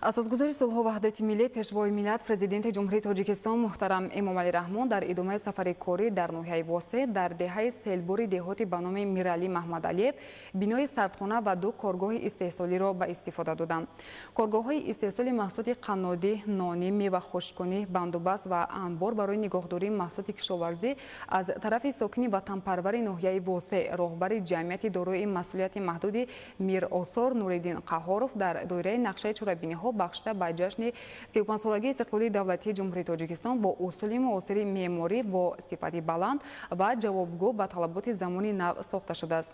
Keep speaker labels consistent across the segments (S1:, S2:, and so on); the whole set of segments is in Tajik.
S1: Асосгузори сулҳу ваҳдати миллӣ, Пешвои миллат, Президенти Ҷумҳурии Тоҷикистон муҳтарам Эмомалӣ Раҳмон дар идомаи сафари корӣ дар ноҳияи Восеъ дар деҳаи Селбури деҳоти ба номи Миралӣ Маҳмадалиев бинои сардхона ва ду коргоҳи истеҳсолиро ба истифода доданд. Коргоҳҳои истеҳсоли маҳсулоти қаннодӣ, нонӣ, мевахушккунӣ, бандубаст ва анбор барои нигоҳдории маҳсулоти кишоварзӣ аз тарафи сокини ватанпарвари ноҳияи Восеъ, роҳбари ҷамъияти дорои масъулияти маҳдуди Миросор Нуриддин Қаҳҳоров дар доираи нақшаи чорабиниҳо бахшида ба ҷашни 35-солагии истиқлолии давлатии Ҷумҳурии Тоҷикистон бо усули муосири меъморӣ бо сифати баланд ва ҷавобгӯ ба талаботи замони нав сохта шудааст.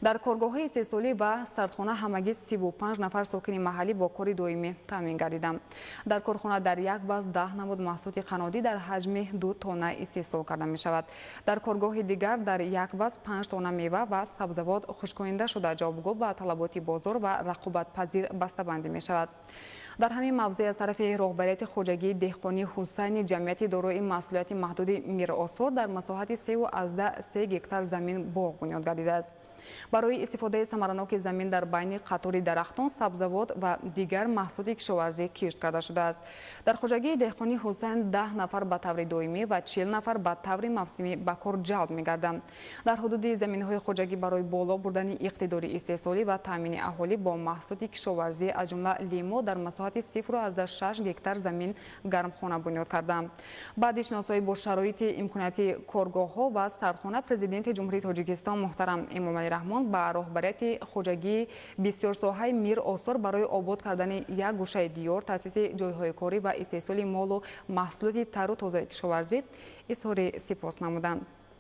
S1: Дар коргоҳҳои истеҳсолӣ ва сардхона ҳамагӣ 35 нафар сокини маҳаллӣ бо кори доимӣ таъмин гардиданд. Дар корхона дар як баст 10 намуд маҳсулоти қаннодӣ дар ҳаҷми 2 тонна истеҳсол карда мешавад. Дар коргоҳи дигар дар як баст 5 тонна мева ва сабзавот хушконида шуда, ҷавобгӯ ба талаботи бозор ва рақобатпазир бастабандӣ мешавад. Дар ҳамин мавзеъ аз тарафи роҳбарияти хоҷагии деҳқонии Ҳусайни ҷамъияти дорои масъулияти маҳдуди Миросор дар масоҳати 3,3 гектар замин боғ бунёд гардидааст. Барои истифодаи самараноки замин дар байни қатори дарахтон сабзавот ва дигар маҳсулоти кишоварзӣ кишт карда шудааст. Дар хоҷагии деҳқонии Ҳусайн 10 нафар ба таври доимӣ ва 40 нафар ба таври мавсимӣ ба кор ҷалб мегарданд. Дар ҳудуди заминҳои хоҷагӣ барои боло бурдани иқтидори истеҳсолӣ ва таъмини аҳолӣ бо маҳсулоти кишоварзӣ, аз ҷумла лимо, дар масоҳати 0,6 гектар замин гармхона бунёд карданд. Баъди шиносоӣ бо шароити имконияти коргоҳҳо ва сардхона, Президенти Ҷумҳурии Тоҷикистон муҳтарам Эмомалӣ Раҳмон ба роҳбарияти хоҷагии бисёрсоҳаи Миросор барои обод кардани як гӯшаи диёр, таъсиси ҷойҳои корӣ ва истеҳсоли молу маҳсулоти тару тозаи кишоварзӣ изҳори сипос намуданд.